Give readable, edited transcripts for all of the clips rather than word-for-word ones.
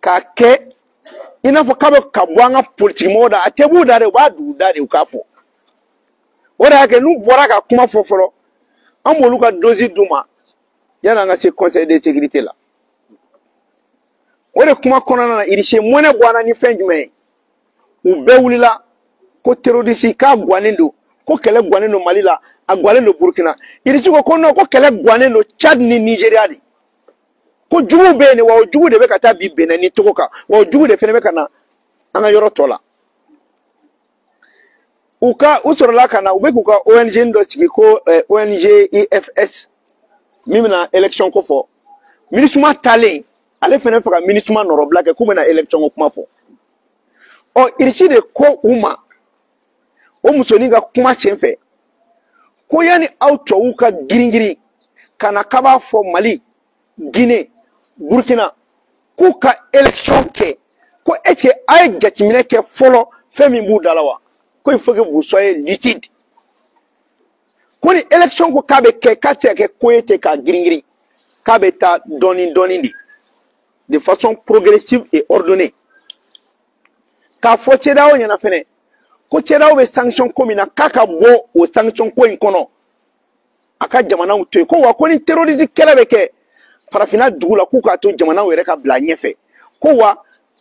K'a kɛ i n'a fɔ k'a bɛ ka bɔ an ka politiki mɔgɔw da, a tɛ b'u da dɛ, u b'a dugu da de u k'a fɔ. O de y'a kɛ n'u bɔra ka kuma fɔ fɔlɔ, an b'olu ka dose d'u ma yanni an ka se conseil de sécurité la. O de kuma kɔnɔna na, Irisi mɔnɛ bɔ an na ni fɛn jumɛn ye? U bɛɛ wulila ko terroriste k'a guwannen don, ko kɛlɛ guwannen don Mali la, a guwannen don Burukina. Irisi ko ko non, ko kɛlɛ guwannen don Tchad ni Nigéria de. Ko juguw bɛ yen de, wa o jugu de bɛ ka taa bi Benin ni Togo kan, wa o jugu de fana bɛ ka na an ka yɔrɔ tɔ la. U ka u sɔrɔla ka na, u bɛ k'u ka ONG dɔ sigi ko ONG IFS min bɛna élection ko fɔ. MINUSMA taalen, ale fana fɛ ka MINUSMA nɔrɔbila kɛ k'u bɛna élection ko kuma fɔ. Ɔ, Irisi de ko u ma, o musonin ka kuma senfɛ, ko yanni aw tubabuw ka girin girin ka na k'a b'a fɔ Mali, Guinée, Burkina k'u ka élection kɛ, ko est-ce que a ye jateminɛ kɛ fɔlɔ fɛn min b'u da la wa? Ko il faut que vous soyez lucide. Ko ni élection ko k'a bɛ kɛ, k'a tɛ se ka kɛ ko ye ten k'a girin girin, k'a bɛ taa dɔɔni dɔɔni de, de façon progressive et ordonnée. K'a fɔ CEDEAO ɲɛna fɛnɛ ko CEDEAO bɛ sanction ko min na, k'a ka bɔ o sanction ko in kɔnɔ, a ka jamanaw to yen. Ko wa ko ni terrorisme kɛlɛ bɛ kɛ farafinna dugu la, k'u k'a to jamanaw yɛrɛ ka bila ɲɛfɛ. Ko wa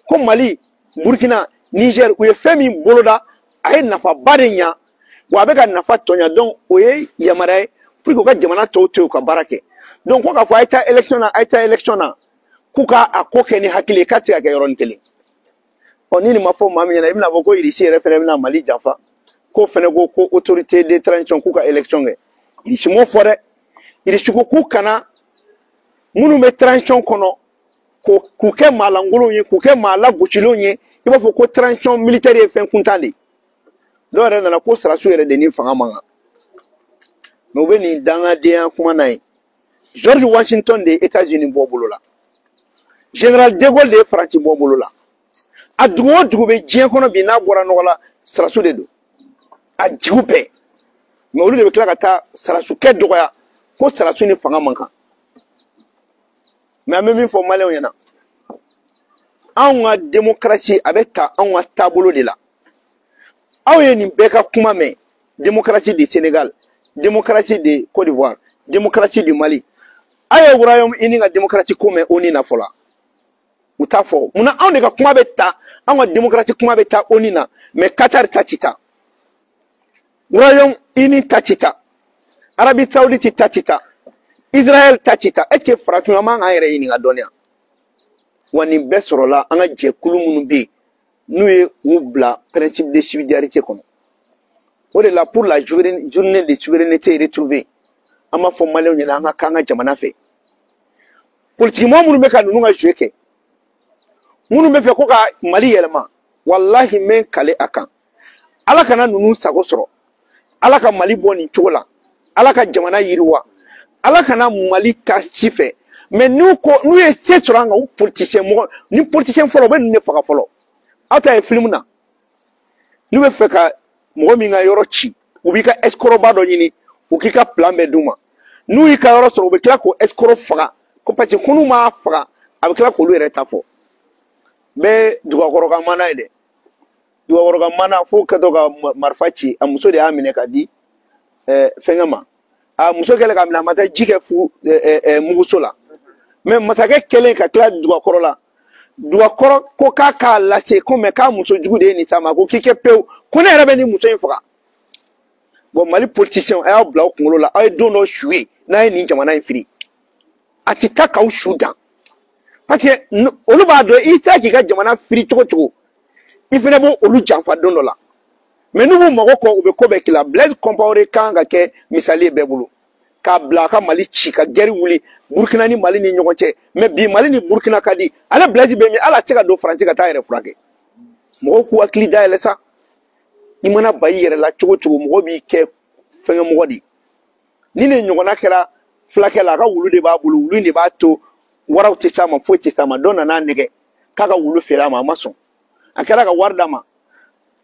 ko Mali, Burkina, Niger, u ye fɛn min boloda, a ye nafaba de ɲa, wa a bɛ ka nafa tɔ ɲa. Donc o ye yamaruya ye pour que u ka jamana tɔw to yen u ka baara kɛ. Donc ko k'a fɔ a ye taa élection na, a ye taa élection na, k'u ka a ko kɛ ni hakili ye, k'a tɛ se ka kɛ yɔrɔnin kelen. Ɔ, ni nin ma fɔ maa min ɲɛna, i bɛna fɔ ko Irisi yɛrɛ fɛnɛ bɛna Mali janfa, k'o fɛnɛ ko ko autorité de transition k'u ka élection kɛ. Irisi m'o fɔ dɛ. Irisi ko k'u kana minnu bɛ transition kɔnɔ k'u kɛ maa lankolonw ye, k'u kɛ maa lagosilenw ye, i b'a fɔ ko transition militaire ye fɛn kuntan de ye. Dɔw yɛrɛ nana ko sarasu yɛrɛ de ni fanga man kan. Mais u bɛ nin dangadenya kuma na ye. George Washington de ye États-Unis bɔ bolo la, Général de Gaulle de ye Faransi bɔ bolo la. A dugu o dugu bɛ diɲɛ kɔnɔ bi, n'a bɔra nɔgɔ la, sarasu de don a jigiw bɛɛ. Mais olu de bɛ tila ka taa sarasukɛ dɔgɔya ko sarasu ni fanga man kan. Mais an bɛ min fɔ maliyɛnw ɲɛna, anw ka démocratie a bɛ ta anw ka taabolo de la. Aw ye nin bɛɛ ka kuma mɛn, démocratie du Sénégal, démocratie de Côte d'Ivoire, démocratie du Mali. Aw ye Royaume-Uni ka démocratie ko mɛn ONU na fɔlɔ? U t'a fɔ. Munna anw de ka kuma bɛ ta, anw ka démocratie kuma bɛ taa ONU na, mais Qatar ta ti taa, Royaume-Uni ta ti taa, Arabie Saoudite ta ti taa, Israël ta ti taa? Est-ce que farafinna man k'an yɛrɛ ɲininka dɔɔni? Wa nin bɛɛ sɔrɔla an ka jɛkulu minnu bɛ yen n'u ye u bila principe de subsidiarité kɔnɔ. O de la, pour la journée de souveraineté retrouvée, an b'a fɔ maliyɛnw ɲɛna, an ka k'an ka jamana fɛ. Politikimɔgɔ minnu bɛ ka ninnu ka jeu kɛ, minnu bɛ fɛ ko ka Mali yɛlɛma, walahi n bɛ n kale a kan, Ala kana ninnu sago sɔrɔ. Ala ka Mali bɔ nin cogo la, Ala ka jamana yiriwa, Ala kana Mali ta si fɛ. Mais n'u ko n'u ye se sɔrɔ an kan, u politicien mɔgɔ ni politicien fɔlɔ, u bɛ ninnu de faga fɔlɔ. Aw ta ye film na, n'u bɛ fɛ ka mɔgɔ min ka yɔrɔ ci, u b'i ka escroc ba dɔ ɲini, u k'i ka plan bɛɛ d'u ma. N'u y'i ka yɔrɔ sɔrɔ, u bɛ tila k'o escroc faga, ko parce que ko n'u m'a faga, a bɛ tila k'olu yɛrɛ ta fɔ. N bɛ dugakɔrɔ ka mana ye dɛ, dugakɔrɔ ka mana fo kɛtɔ ka marifa ci, a muso de y'a minɛ ka di fɛnkɛ ma. A muso kɛlen ka minɛ, a ma taa ji kɛ fu muguso la. Mais masakɛ kɛlen ka tila dugakɔrɔ la, dugakɔrɔ ko k'a k'a lase ko mais k'a muso jugu de ye nin s'a ma, ko k'i kɛ pewu, ko ne yɛrɛ bɛ nin muso in faga. Bon, Mali politicien, a y'aw bila aw kunkolo la, aw ye don dɔ su ye n'a ye nin jamana in firi, a ti taa k'aw su dan, parce que olu b'a dɔn i tɛ se k'i ka jamana firi cogo cogo, i fana b'o olu janfa don dɔ la. Mais n'u b'u mago kɔ, u bɛ ko bɛɛ k'i la. Blaise Compaoré kan ka kɛ misali ye bɛɛ bolo, k'a bila a ka Mali ci, ka guerre wuli Burkina ni Mali ni ɲɔgɔn cɛ. Mais bi Mali ni Burkina ka di ale. Blaise bɛ min, hali a tɛ se ka don Faransi ka taa yɛrɛ furakɛ. Mɔgɔw k'u hakili dayɛlɛ sa. I mana ba i yɛrɛ la cogo cogo, mɔgɔ b'i kɛ fɛngɛ mɔgɔ de ye. Ni nin ɲɔgɔnna kɛra fulakɛ la, a ka wulu de b'a bolo, wulu de b'a to waraw tɛ s'a ma, foyi tɛ s'a ma. Dɔ nana nɛgɛ k'a ka wulu feere a ma, a ma sɔn. A kɛra ka wari d'a ma,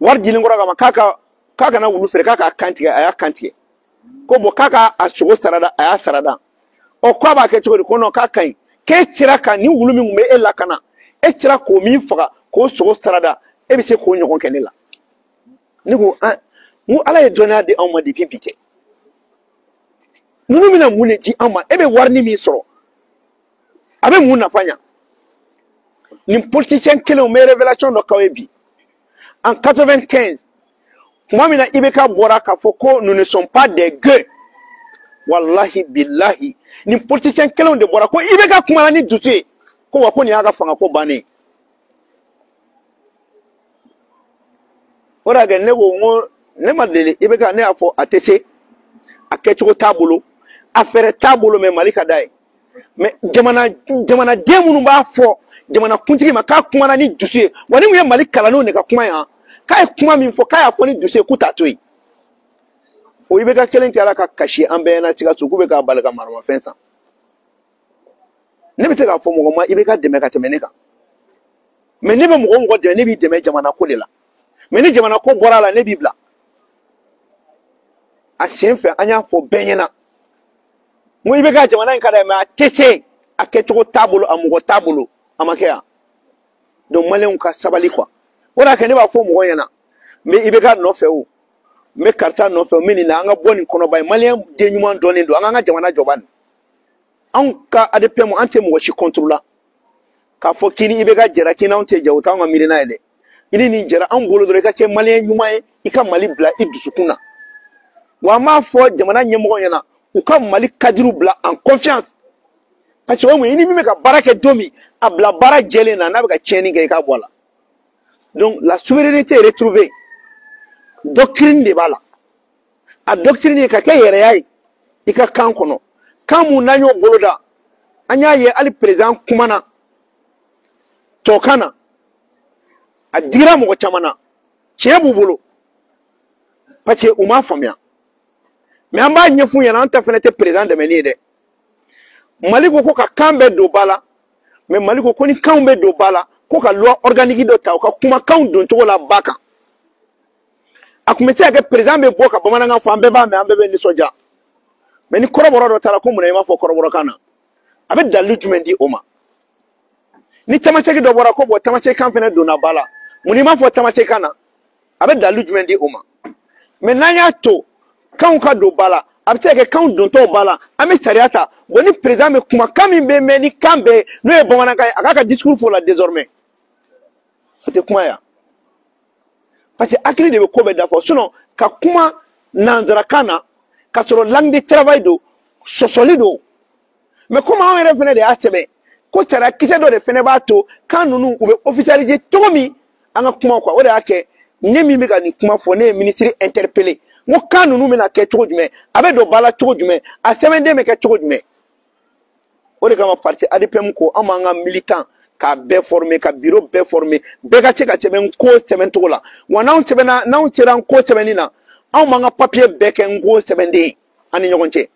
wari dilen kɔrɔ kama, k'a kana wulu feere, k'a k'a kan tigɛ, a y'a kan tigɛ. Ko bɔn, k'a ka a sogo sarada, a y'a sarada. Ɔ, k'a b'a kɛ cogo di? Ko non, k'a ka ɲi, k'e sera ka nin wulu min tun bɛ e lakana, E sera k'o min faga k'o sogo sarada, e bɛ se k'o ɲɔgɔn kɛ ne la. Ne ko an, n ko Ala ye dɔnniya di anw ma depuis bi tɛ. Ninnu bɛna mun de di an ma? E bɛ warini min sɔrɔ, a bɛ mun nafa ɲa? Nin politicien kelenw, n bɛ révélation dɔ k'aw ye bi. En 95, tuma min na IBK bɔra k'a fɔ ko nous ne sommes pas des gueux, wallahi billahi, nin politicien kelenw de bɔra ko IBK kumana ni dusu ye, ko wa ko nin y'a ka fangako bannen ye. O de y'a kɛ ne ko n ko ne ma deli IBK, ne y'a fɔ a tɛ se, a kɛcogo t'a bolo, a fɛɛrɛ t'a bolo, mais Mali ka d'a ye. Mais jamanaden minnu b'a fɔ jamanakuntigi ma k'a kumana ni dusu ye, wa ni mun ye Mali kalannenw de ka kuma yan, k'a ye kuma min fɔ k'a y'a fɔ ni dusu ye, k'u t'a to yen. O IBK kelen kɛra ka kasi an bɛɛ ɲɛna Sikaso, k'u bɛ k'a bali ka maramafɛn san. Ne bɛ se k'a fɔ mɔgɔ ma IBK dɛmɛ ka tɛmɛ ne kan, mais ne bɛ mɔgɔ o mɔgɔ dɛmɛ, ne b'i dɛmɛ jamana ko de la, mais ni jamana ko bɔra a la, ne b'i bila. A sen fɛ an y'a fɔ bɛɛ ɲɛna, n ko IBK jamana in ka d'a ye, mais a tɛ se, a kɛcogo t'a bolo, a mɔgɔ t'a bolo, a ma kɛ yan. Donc maliyɛnw ka sabali quoi. O de y'a kɛ ne b'a fɔ mɔgɔw ɲɛna, n bɛ IBK nɔfɛ o, n bɛ karisa nɔfɛ o, n bɛ nin na, an ka bɔ nin kɔnɔba ye. Maliyɛn den ɲuman dɔnnen don, an k'an ka jamana jɔ bani. Anw ka ADPM, an tɛ mɔgɔ si contre la. K'a fɔ k'i ni IBK jɛra, k'i n'anw tɛ jɛ, o t'anw ka miirina ye dɛ. I ni nin jɛra, anw bolo dɔrɔn i ka kɛ maliyɛn ɲuman ye, i ka Mali bila i dusukun na. Wa an b'a fɔ jamana ɲɛmɔgɔw ɲɛna, u ka Mali cadre bila en confiance. Parce que o ye mun ye, i ni min bɛ ka baara kɛ don min, a bila baara jɛlen na, n'a bɛ ka tiɲɛni kɛ, i k'a bɔ a la. Donc la souveraineté est retrouvée. Doctrine de b'a la. A doctrine ye ka kɛ yɛrɛya ye i ka kan kɔnɔ. Kan mun n'an y'o boloda, an y'a ye hali président kumana tubabukan na, a digira mɔgɔ caman na, tiɲɛ b'u bolo parce que u m'a faamuya. Mais an b'a ɲɛf'u ɲɛna, an ta fana tɛ président dɛmɛni ye dɛ. Mali ko ko ka kan bɛɛ don ba la, mais Mali ko ko ni kanw bɛ don ba la, ko ka loi organique dɔ ta u ka kumakanw don cogo la ba kan. A tun bɛ se ka kɛ président bɛ bɔ ka bamanankan fɔ, an bɛɛ b'a mɛn, an bɛɛ bɛ nisɔndiya. Mais ni kɔrɔbɔrɔ dɔ taara ko munna i m'a fɔ kɔrɔbɔrɔkan na, a bɛ dalilu jumɛn di o ma? Ni tamaseki dɔ bɔra ko bɔn tamaseki kan fana donna ba la, mun n'i m'a fɔ tamaseki kan na, a bɛ dalilu jumɛn di o ma? Mais n'an y'a to kanw ka don ba la, a bɛ se ka kɛ kanw dontɔw ba la, an bɛ sariya ta. Bon ni président bɛ kuma kan min bɛ mɛn ni kan bɛɛ n'o ye bamanankan ye, a k'a ka discours fɔ la désormais. O tɛ kuma yan. Parce que hakili de bɛ ko bɛɛ dafa. Sinon ka kuma nanzarakan na k'a sɔrɔ langue de travail don, sɔsɔli don. Mais komi anw yɛrɛ fana de y'a sɛbɛn ko sariya kisɛ dɔ de fana b'a to kan ninnu u bɛ officialiser cogo min an ka kuma quoi. O de y'a kɛ ne min bɛ ka nin kuma fɔ, ne ye ministre interpellé, n ko kan ninnu bɛna kɛ cogo jumɛn, a bɛ don ba la cogo jumɛn, a sɛbɛnden bɛ kɛ cogo jumɛn. O de kama parti ADPM ko an b'an ka militant k'a bɛɛ former, ka bureau bɛɛ former, bɛɛ ka se ka sɛbɛn ko sɛbɛn cogo la. Wa n'anw sɛbɛnna, n'anw sera n ko sɛbɛnni na, anw b'an ka papier bɛɛ kɛ n ko sɛbɛnden ye an ni ɲɔgɔn cɛ.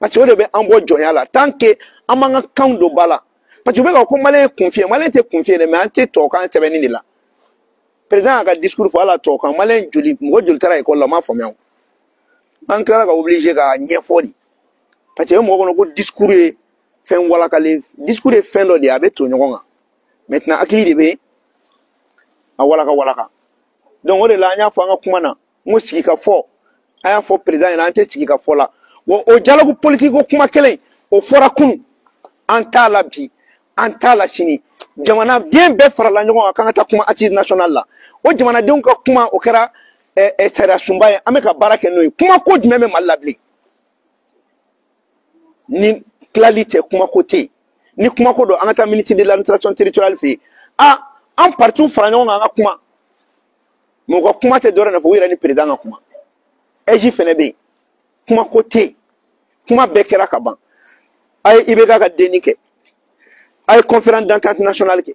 Parce que o de bɛ an bɔ jɔnya la tant que an b'an ka kanw don ba la. Parce que u bɛ ka ko maliyɛn ye kunfin ye, maliyɛn tɛ kunfin ye dɛ, mais an tɛ tubabukan sɛbɛnni de la. Président y'a ka discours fɔ hali a tubabukan, maliyɛn joli, mɔgɔ joli taara école la, u m'a faamuya o. An tilala ka obligé k'a ɲɛfɔ de. Parce que e mɔgɔ kɔnɔ ko discours ye fɛn walakalen, discours ye fɛn dɔ de ye, a bɛ to ɲɔgɔn kan. Maintenant hakili de bɛ a walaka walaka. Donc o de la an y'a fɔ an ka kuma na, n ko sigi ka fɔ, an y'a fɔ président ɲɛna, an tɛ sigi ka fɔ la. Wa o dialogue politique ko kuma kelen, o fɔra kunun, an t'a la bi, an t'a la sini. Jamanaden bɛɛ farala ɲɔgɔn kan k'an ka taa kuma assise nationale la. O jamanadenw ka kuma, o kɛra sariya sunba ye, an bɛ ka baara kɛ n'o ye. Kuma ko jumɛn bɛ Mali la bilen? Ni tilali tɛ, kuma ko tɛ yen. Ni kuma ko don, an ka taa ministre de l'administration territoriale fɛ yen. A an partiw fara ɲɔgɔn kan, an ka kuma. Mais u ka kuma tɛ dɔwɛrɛ nɔfɛ, u yɛrɛ ni président ka kuma. AIGE fɛnɛ bɛ yen, kuma ko tɛ yen, kuma bɛɛ kɛra ka ban. A ye IBK ka denni kɛ, a ye conférence d'entente nationale kɛ,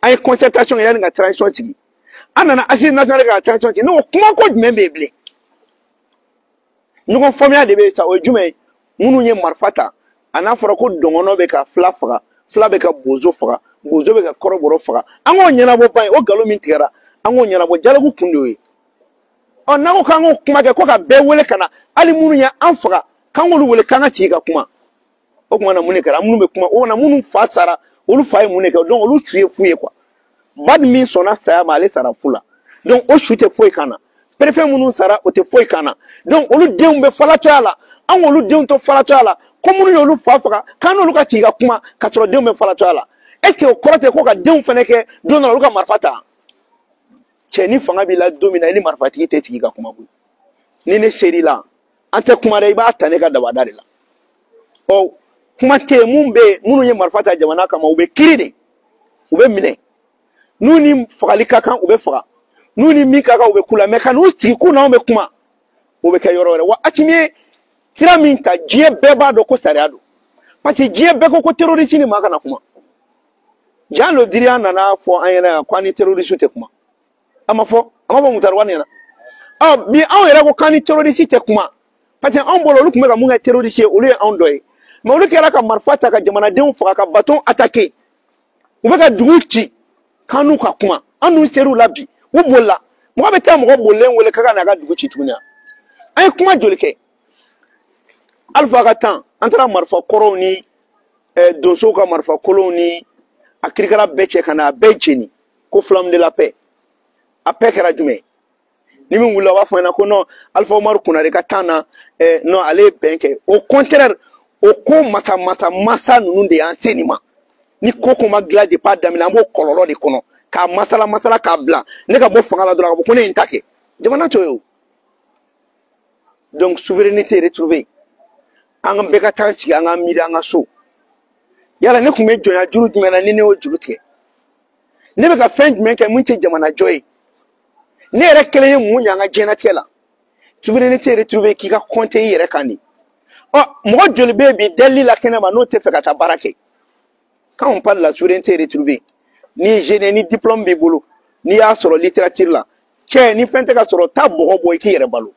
a ye concertation kɛ yanni ka transition sigi. An nana assise nationale kɛ ka transition sigi. Ne ko kuma ko jumɛn bɛ yen bilen? Ɲɔgɔn faamuya de bɛ yen sa, o ye jumɛn ye? Minnu ye marifa ta, a n'a fɔra ko dɔngɔnɔ bɛ ka fila faga, fila bɛ ka bozo faga, bozo bɛ ka kɔrɔbɔrɔ faga. An k'o ɲɛnabɔ ban ye, o nkalon min tigɛra, an k'o ɲɛnabɔ. Dialogue kun de y'o ye. Ɔ n'an ko k'an k'o kuma kɛ, ko ka bɛɛ wele ka na, hali minnu ye an faga, k'an k'olu wele k'an ka sigi ka kuma. O tuma na mun de kɛra? Minnu bɛ kuma, o na minnu fa sara, Olu fa ye mun de kɛ? Donc olu su ye fu ye quoi. Bad min sɔnna saya ma, ale sara fu la. Donc o su tɛ foyi kan na. Préfet minnu sara, o tɛ foyi kan na. Donc olu denw bɛ falatɔya la. An k'olu denw to falatɔya la, ko minnu y'olu fa faga, k'an n'olu ka sigi ka kuma ka sɔrɔ denw bɛ falatɔya la. Est ce que o kɔrɔ tɛ ko ka denw fana kɛ don dɔ la olu ka marifa ta? Cɛ, ni fanga b'i la don min na, i ni marifatigi tɛ sigi ka kuma koyi. Ni ne ser'i la, an tɛ kuma dɛ, i b'a ta ne ka dabada de la. Ɔ, kuma tɛ yen. Mun bɛ yen? Minnu ye marifa ta jamana kama, u bɛ kiiri de, u bɛ minɛ. N'u ni fagali ka kan, u bɛ faga. N'u ni min ka kan, u bɛ k'u la. Mɛ ka n'u sigi k'u n'anw bɛ kuma, o bɛ kɛ yɔrɔ wɛrɛ. Wa Asimi ye sira min ta, diɲɛ bɛɛ b'a dɔn ko sariya don, parce que diɲɛ bɛɛ ko ko terroriste ni maa kana kuma. Jean Le Drian nana fɔ an ɲɛna yan ko an ni terroriste tɛ kuma. A ma fɔ, a ma fɔ Mutari Wani ɲɛna. Ɔ, bi anw yɛrɛ ko k'an ni terroriste tɛ kuma, parce que anw bolo, olu tun bɛ ka mun kɛ terroriste ye, olu ye anw dɔ ye. Mɛ olu kɛra ka marifa ta ka jamanadenw faga, ka bateau attaquer, u bɛ ka dugu ci, k'an n'u ka kuma. An dun ser'u la bi, u bolila. Mɔgɔ bɛ taa mɔgɔ bolilen wele k'a ka n'a ka dugu ci tuguni? An ye kuma joli kɛ? Alpha ka tan, an taara marifa kɔrɔw ni donsow ka marifa kolonw ni a kirikara bɛɛ cɛ ka na a bɛɛ jeni ko flamme de la paix. A paix kɛra jumɛn ye? Ni min wulila, o b'a fɔ ɲɛna ko non, Alpha Umaru Konare ka tan na, non, ale ye bɛn kɛ. Au contraire, o ko masa masa masa ninnu de y'an se nin ma. Ni ko ko ma dilan depuis a daminɛ, an b'o kɔlɔlɔ de kɔnɔ k'a masala masala k'a bila. Ne ka bɔ fanga la dɔrɔn, ka bɔ ko ne ye n ta kɛ, jamana t'o ye o. Donc souveraineté retrouvée, an ka bɛɛ ka taa sigi, an ka miiri an ka so. Yala ne tun bɛ jɔnya juru jumɛn na ni ne y'o juru tigɛ? Ne bɛ ka fɛn jumɛn kɛ mun tɛ jamana jɔ ye? Ne yɛrɛ kelen ye mun ɲɛ an ka diɲɛlatigɛ la? Souveraineté retrouvée, k'i ka compter i yɛrɛ kan de. Ɔ, mɔgɔ joli bɛ yen bi delili la kɛnɛma n'o tɛ fɛ ka taa baara kɛ? Quand on parle de la souveraineté retrouvée, n'i ye jeune, ni diplôme b'i bolo, n'i y'a sɔrɔ littérature la, cɛ, ni fɛn tɛ ka sɔrɔ, taa bɔgɔ bɔ i k'i yɛrɛ balo.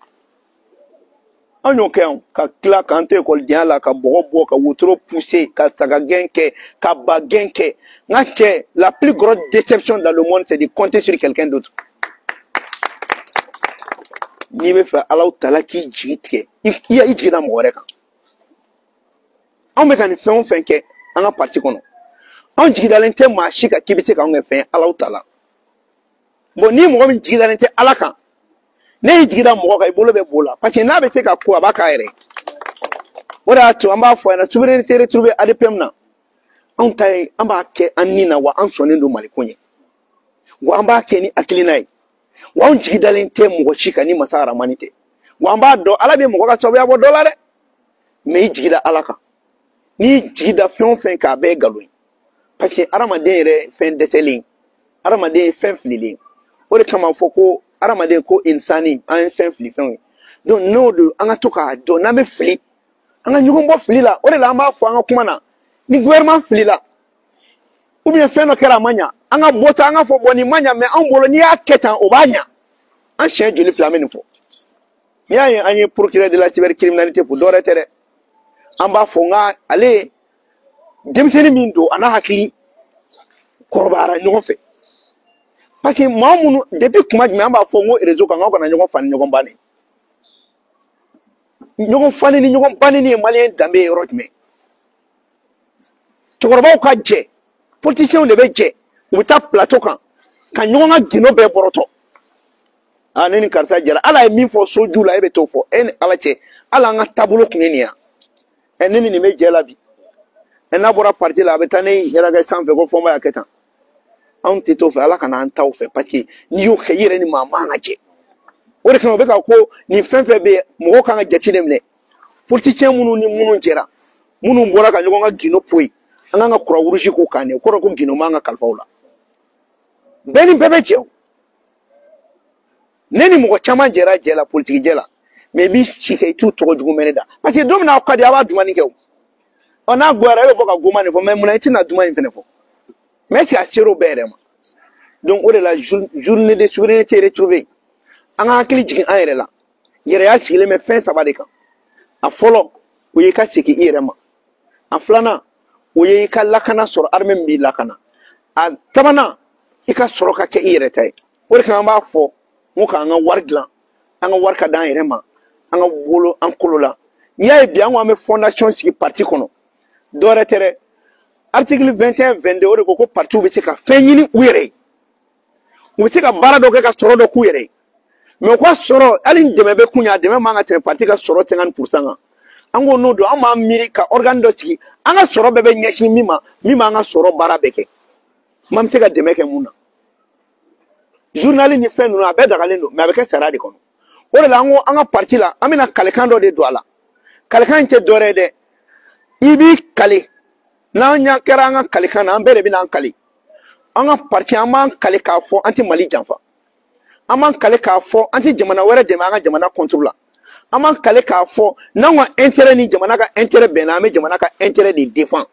An y'o kɛ yan ka tila k'an to ekɔlidenya la, ka bɔgɔ bɔ, ka wotoro pousser, ka saga gɛn kɛ, ka ba gɛn kɛ. N ka cɛ, la plus grosse déception dans le monde, c'est de compter sur quelqu'un d'autre. N'i bɛ fɛ Alahu Taala k'i jigi tigɛ, i jigi da mɔgɔ wɛrɛ kan. Anw bɛ ka nin fɛn o fɛn kɛ an ka parti kɔnɔ, anw jigi dalen tɛ maa si kan k'i bɛ se k'anw kɛ fɛn ye. Alahu Taala. Bon, ni mɔgɔ min jigi dalen tɛ Ala kan, ne y'i jigi da mɔgɔ kan, i bolo bɛ b'o la, parce que n'a bɛ se ka ko, a b'a k'a yɛrɛ. O de y'a to an b'a fɔ a ɲɛna, souveraineté retrouvée ADPM na, anw ta ye, an b'a kɛ an ni na. Wa an sɔnnen don Maliko ɲɛ, wa an b'a kɛ ni hakilina ye, wa anw jigi dalen tɛ mɔgɔ si kan ni masa Aramani tɛ. Wa an b'a dɔn Ala bɛ mɔgɔ ka sababuya bɔ dɔ la dɛ, mɛ i jigi da Ala kan. N'i jigi da fɛn o fɛn kan, a bɛɛ ye nkalon ye, parce que hadamaden yɛrɛ fɛn dɛsɛlen, hadamaden ye fɛn fililen. O de kama fɔ ko hadamaden, ko insani, an ye fɛn fili fɛnw ye. Donc n'o don, an ka to k'a dɔn n'an bɛ fili, an ka ɲɔgɔn bɔ fili la. O de la an b'a fɔ an ka kuma na, ni gouvernement filila ou bien fɛn dɔ kɛra a ma ɲa, an ka bɔ ta, an ka fɔ bɔn, nin ma ɲa, mɛ anw bolo, n'i y'a kɛ tan, o b'a ɲa. An siɲɛ joli fila an bɛ nin fɔ? N'i y'a ye an ye procureur de la cybercriminalité fo, dɔwɛrɛ tɛ dɛ, an b'a fɔ nka ale denmisɛnnin min don, a n'a hakili kɔrɔbayara ɲɔgɔn fɛ, parce que maa minnu depuis kuma jumɛn an b'a fɔ n ko réseau kan, k'aw kana ɲɔgɔn fa ni ɲɔgɔn ba ni ɲɔgɔn fani ni ɲɔgɔn banni ye. Maliyɛn danbe ye yɔrɔ jumɛn? Cɛkɔrɔbaw ka jɛ, politiciens de bɛ jɛ, u bɛ taa plateau kan ka ɲɔgɔn ka gindo bɛɛ bɔrɔtɔ. Aa, ne ni karisa jɛra, ala ye min fɔ soju la, e bɛ t'o fɔ. E ni Ala cɛ, hali an ka taabolo tun ye nin ye. Ɛ, ne ni nin bɛ jɛ la bi, ɛ, n'a bɔra parti la, a bɛ taa ne yɛrɛ kɛ sanfɛ ko fɔnba y'a kɛ tan. Anw tɛ t'o fɛ, Ala kana an t'aw fɛ, parce que n'i y'o kɛ, i yɛrɛ ni maa man ka jɛ. O de kama u bɛ ka ko nin fɛn fɛn bɛ yen, mɔgɔw kan ka jate de minɛ. Politicien minnu ni minnu jɛra, minnu bɔra ka ɲɔgɔn ka gindo poyi, an kan ka croix rouge k'o kan de. O kɔrɔ ko gindo man ka kalifa o la. Bɛɛ ni bɛɛ bɛ jɛ o. Ne ni mɔgɔ caman jɛra jɛ la, politiki jɛ la, mɛ i b'i si kɛ i t'u tɔgɔ jugu mɛn ne da, parce que don min na aw ka di, a b'a dumuni kɛ o. Ɔ, n'a goyara, e bɛ bɔ ka goma nin fɔ, mɛ munna i tɛna duman in fɛnɛ fɔ? Mɛ est ce que a ser'o bɛɛ yɛrɛ ma? Donc o de la, journée de souveraineté retrouvée, an ka hakili jigin an yɛrɛ la. Yɛrɛya sigilen bɛ fɛn saba de kan. A fɔlɔ, o ye i ka segin i yɛrɛ ma. A filanan, o ye i ka lakana sɔrɔ, armée min b'i lakana. A sabanan, i ka sɔrɔ ka kɛ i yɛrɛ ta ye. O de kama an b'a fɔ n ko k'an ka wari dilan, an ka wari ka d'an yɛrɛ ma, an ka wolo an kolo la. N'i y'a ye bi an ko an bɛ fondation sigi parti kɔnɔ, dɔwɛrɛ tɛ dɛ. Article 21 22, o de ko ko partiw bɛ se ka fɛn ɲini u yɛrɛ ye, u bɛ se ka baara dɔ kɛ ka sɔrɔ dɔ k'u yɛrɛ ye, mais u ka sɔrɔ, hali ni dɛmɛ bɛ kun ɲɛ, a dɛmɛ man ka tɛmɛ parti ka sɔrɔ 50% kan. An ko n'o don, an b'an miiri ka organe dɔ sigi, an ka sɔrɔ bɛɛ bɛ ɲɛsin min ma, min b'an ka sɔrɔ baara bɛɛ kɛ, m'an bɛ se ka dɛmɛ kɛ mun na. Journal ni fɛn ninnu, a bɛɛ dagalen don, mais a bɛ kɛ sariya de kɔnɔ. O de la an ko an ka parti la, an bɛna kalikan dɔ de don a la. Kalikan in tɛ dɔwɛrɛ ye dɛ, i b'i kale. N'an ɲa kɛra an ka kalikan na, an bɛɛ de bɛna an kale. An ka parti, an b'an kale k'a fɔ an tɛ Mali janfa, an b'an kale k'a fɔ an tɛ jamana wɛrɛ dɛmɛ an ka jamana contre la, an b'an kale k'a fɔ n'anw ka intérêt ni jamana ka intérêt bɛnna, an bɛ jamana ka intérêt de défend.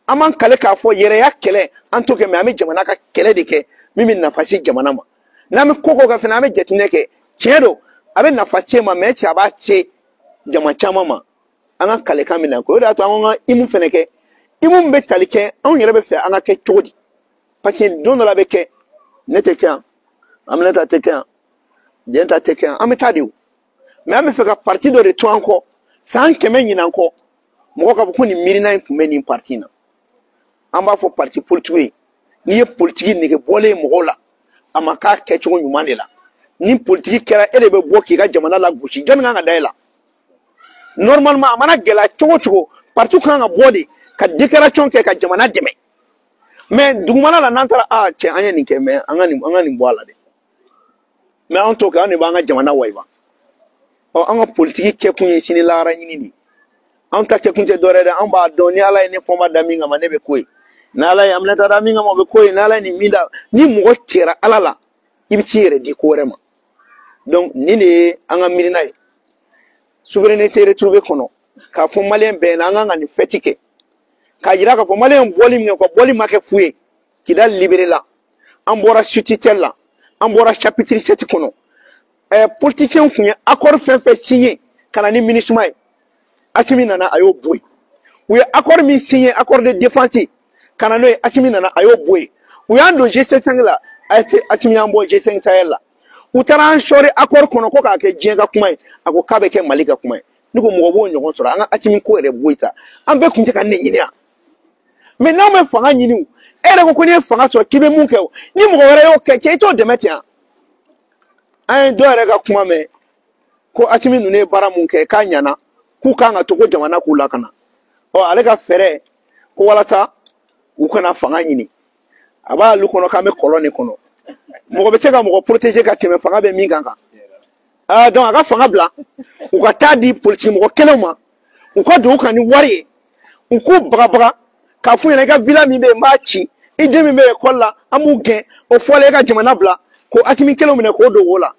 An b'an kale k'a fɔ yɛrɛya kɛlɛ an t'o kɛ, mais an bɛ jamana ka kɛlɛ de kɛ min bɛ nafa se jamana ma. N'an bɛ ko ko kɛ fana, an bɛ jateminɛ kɛ, tiɲɛ don a bɛ nafa se ma, mais est-ce que a b'a se jama caman ma? An ka kalekan bɛ na ko o de y'a to an ko an ka hymne fɛnɛ kɛ, hymne bɛ tali kɛ anw yɛrɛ bɛ fɛ an ka kɛ cogo di, parce que don dɔ la bɛ kɛ ne tɛ kɛ yan, Aminata tɛ kɛ yan, Jɛnta tɛ kɛ yan, an bɛ taa de o. Mais an bɛ fɛ ka parti dɔ de to an kɔ san 100 ɲinan kɔ, mɔgɔ k'a fɔ ko nin miirina in tun bɛ nin parti in na. An b'a fɔ parti politique ye, n'i ye politiki nege bɔlen mɔgɔw la, a ma k'a kɛcogo ɲuman de la. Ni politiki kɛra, e de bɛ bɔ k'i ka jamana lagosi, jɔnni kan ka da e la? Normalement, a mana gɛlɛya cogo o cogo, parti kan ka bɔ de ka déclaration kɛ ka jamana dɛmɛ. Mais dugumana la, n'an taara, a cɛ, an ye nin kɛ, mais an ka nin bɔ a la dɛ. Mais an t'o kɛ, an de b'an ka jamana wayiba. Ɔ, an ka politiki kɛkun ye sini lahara ɲini de ye. An ta kɛkun tɛ dɔwɛrɛ dɛ, an b'a dɔn ni Ala ye ne fɔnba da min kama, ne bɛ ko ye. N'Ala ye Aminata da min kama, o bɛ ko ye. N'Ala ye nin min da, ni mɔgɔ cɛra Ala la, i bɛ t'i yɛrɛ di ko wɛrɛ ma. Donc nin de ye an ka miirina ye souveraineté retrouvée kɔnɔ, k'a fɔ maliyɛn bɛɛ ɲɛna, an kan ka nin fête kɛ k'a yira k'a fɔ maliyɛn bɔli min kɛ, u ka bɔli ma kɛ fu ye. Kidali libéré la, an bɔra sous tutelle la, an bɔra chapitre 7 kɔnɔ. Politiciens kun ye accord fɛn fɛn signé ka na ni MINUSMA ye, Asimi nana, a y'o bɔ yen. U ye accord min signé, accord de défense, ka na n'o ye, Asimi nana, a y'o bɔ yen. U y'an don G5 la, Asimi y'an bɔ G5 Sahel la. U taara an sɔri accord kɔnɔ ko k'a kɛ diɲɛ ka kuma ye, a ko k'a bɛ kɛ Mali ka kuma ye. Ne ko mɔgɔ b'o ɲɔgɔn sɔrɔ, an ka Asimi ko yɛrɛ bɔ yen ta, an bɛɛ kun tɛ ka ne ɲini yan. Mais n'anw bɛ fanga ɲini, o e yɛrɛ ko ko n'i ye fanga sɔrɔ k'i bɛ mun kɛ, o ni mɔgɔ wɛrɛ y'o kɛ, cɛ, i t'o dɛmɛ ten yan. An ye dɔw yɛrɛ ka kuma mɛn ko Asimi ninnu ye baara mun kɛ k'a ɲɛna, k'u kan ka to ko jamana k'u lakana. Ɔ, ale ka fɛɛrɛ ko walasa u kana fanga ɲini, a b'ale kɔnɔ k'an bɛ kɔlɔn de kɔnɔ, mɔgɔ bɛ se ka mɔgɔ protéger ka tɛmɛ fanga bɛ min kan kan. Aa, donc a ka fanga bila, u ka taa di politiki mɔgɔ kelenw ma, u ka don u kan ni wari ye, u k'u bagabaga k'a f'u ɲɛna: i ka villa min bɛ yen, n b'a ci, i den min bɛ ekɔli la, an b'u gɛn. O fɔlen, e ka jamana bila k'o Asimi kelenw minɛ k'o don wo la.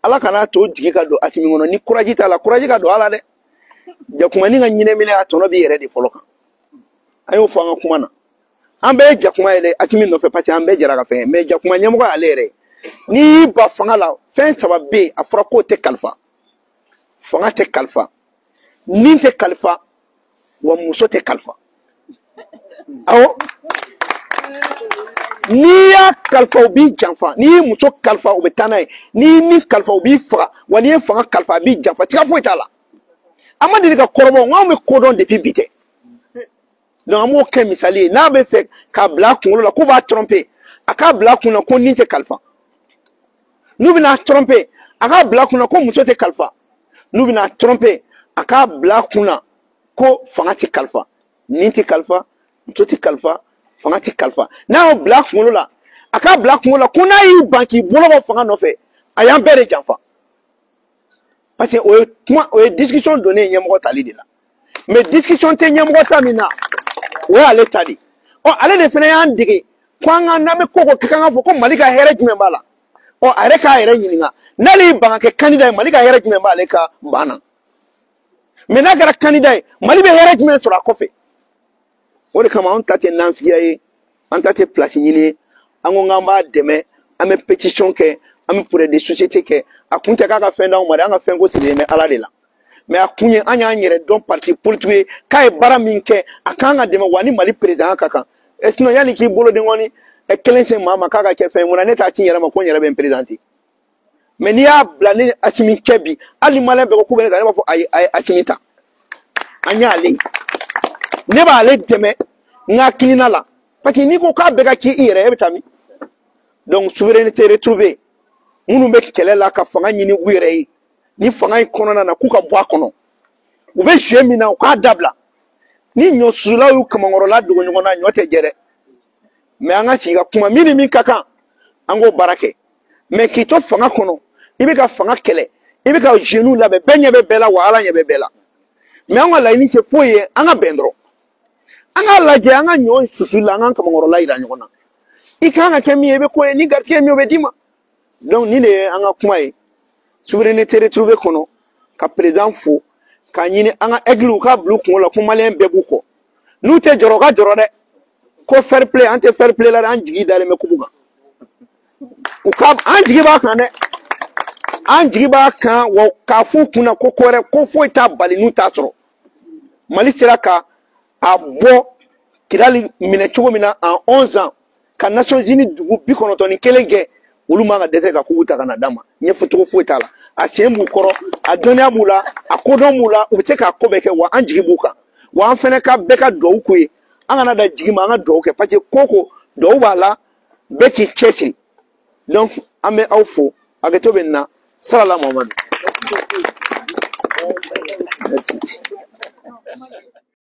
Ala kana to jigi ka don Asimi kɔnɔ ni courage t'a la, courage ka don a la dɛ. Jakumani ka ɲinɛminɛ, a tɔnɔ b'i yɛrɛ de fɔlɔ kan. An y'o fɔ an ka kuma na, an bɛɛ ye jakuma ye dɛ Asimi nɔfɛ, parce que an bɛɛ jɛra ka fɛn, mais jakuma ɲɛmɔgɔ y'ale yɛrɛ ye. N'i y'i ba fanga la, fɛn saba bɛ yen, a fɔra k'o tɛ kalifa: fanga tɛ kalifa, nin tɛ kalifa, wa muso tɛ kalifa. Awɔ, n'i y'a kalifa, u b'i janfa. N'i ye muso kalifa, u bɛ taa n'a ye. N'i ye min kalifa, u b'i faga. Wa n'i ye fanga kalifa, a b'i janfa, siga foyi t'a la. An ma deli ka kɔrɔbɔ, n k'anw bɛ ko dɔn depuis bi tɛ. Donc an b'o kɛ misali ye. N'a bɛ fɛ k'a bila a kunkolo la k'u b'a tromper, a k'a bila a kunna ko nin tɛ kalifa. N'u bɛna tromper, a k'a bila a kunna ko muso tɛ kalifa. N'u bɛna tromper, a k'a bila a kunna ko fanga tɛ kalifa, nin tɛ kalifa, muso tɛ kalifa, fanga tɛ kalifa. N'a y'o bila a kunkolo la, a k'a bila a kunkolo la ko n'a y'i ban k'i bolo bɔ fanga nɔfɛ, a y'an bɛɛ de janfa, parce que o ye kuma, o ye discussion donnen ɲɛmɔgɔ tali de la. Mais discussion tɛ ɲɛmɔgɔ ta min na, o y'ale ta de. Ɔ, ale de fana y'an dege ko an ka n'an bɛ ko ko kɛ, k'an ka fɔ ko Mali ka hɛrɛ jumɛn b'a la. Ɔ, a yɛrɛ k'a yɛrɛ ɲininka, n'ale y'i ban ka kɛ candidat ye, Mali ka hɛrɛ jumɛn b'ale ka ban na? Mais n'a kɛra candidat ye, Mali bɛ hɛrɛ jumɛn sɔrɔ a kɔfɛ? O de kama anw ta tɛ nanfiya ye, an ta tɛ place ɲini ye. An ko k'an b'a dɛmɛ, an bɛ pétition kɛ, an bɛ projet de société kɛ. A kun tɛ k'a ka fɛn d'anw ma dɛ, an ka fɛn ko sirilen bɛ Ala de la. Mais a kun ye, an y'an yɛrɛ dɔn parti politique ye, k'a ye baara min kɛ, a kan ka dɛmɛ, wa ni Mali président ka kan. Ɛ, sinon yanni k'i bolo denkɔni ɛ kelen se maa ma k'a ka kɛ fɛn ye, mun na ne t'a ci n yɛrɛ ma ko n yɛrɛ bɛ n présenter? Mais n'i y'a bila ne ni Asimi cɛ bi, hali ni maliyɛn bɛɛ ko k'u bɛ ne ta, ne b'a fɔ ayi, a ye Asimi ta. An y'ale, ne b'ale dɛmɛ. N ka hakilina la, parce que n'i ko k'a bɛɛ ka k'i yɛrɛ, e bɛ taa min? Donc souveraineté retrouvée, minnu bɛ kɛlɛ la ka fanga ɲini u yɛrɛ ye ni fanga in kɔnɔna na, k'u ka bɔ a kɔnɔ. U bɛ jeu min na, u k'a dabila. Ni ɲɔ susulaw y'u kamankɔrɔla dogo ɲɔgɔn na, ɲɔ tɛ jɛ dɛ. Mais an ka sigi ka kuma, min ni min ka kan, an k'o baara kɛ. Mais k'i to fanga kɔnɔ, i bɛ ka fanga kɛlɛ, i bɛ ka jeunes labɛn, bɛɛ ɲɛ bɛ bɛɛ la, wa Ala ɲɛ bɛ bɛɛ la. Mais an ka laɲini tɛ foyi ye, an ka bɛn dɔrɔn. An k'a lajɛ, an ka ɲɔ susu la, an k'an kamankɔrɔla yira ɲɔgɔn na. I kan ka kɛ min ye, i bɛ k'o ye. Ni garijɛgɛ min ye, o bɛ d'i ma. Donc nin de ye an ka kuma ye souveraineté retrouvée kɔnɔ, ka président fo, k'a ɲini an ka aigle k'a bila u kunkolo la ko maliyɛn bɛɛ b'u kɔ. N'u tɛ jɔrɔ, u ka jɔrɔ dɛ, ko fair play, an tɛ fair play la dɛ. An jigi dalen bɛ kubu kan, u ka an jigi b'a kan dɛ, an jigi b'a kan. Wa k'a f'u kunna ko ko wɛrɛ ko foyi t'a bali n'u t'a sɔrɔ. Mali sera ka a bɔ Kidali minɛ cogo min na en 11 ans, ka Nations Unies dugu 91 kɛ, olu man ka dɛsɛ ka kubu ta ka na d'a ma. Ɲɛfɔcogo foyi t'a la. A sen b'u kɔrɔ, a dɔnniya b'u la, a kodɔn b'u la, u bɛ se k'a ko bɛɛ kɛ. Wa an jigi b'u kan. Wa an fɛnɛ ka bɛɛ ka duwawu k'u ye. An kana da jigi ma, an ka duwawu kɛ, parce que ko duwawu b'a la, bɛɛ k'i cɛsiri. Donc an bɛ aw fo, hakɛto bɛ nin na. Sarala Mamadu. Merci.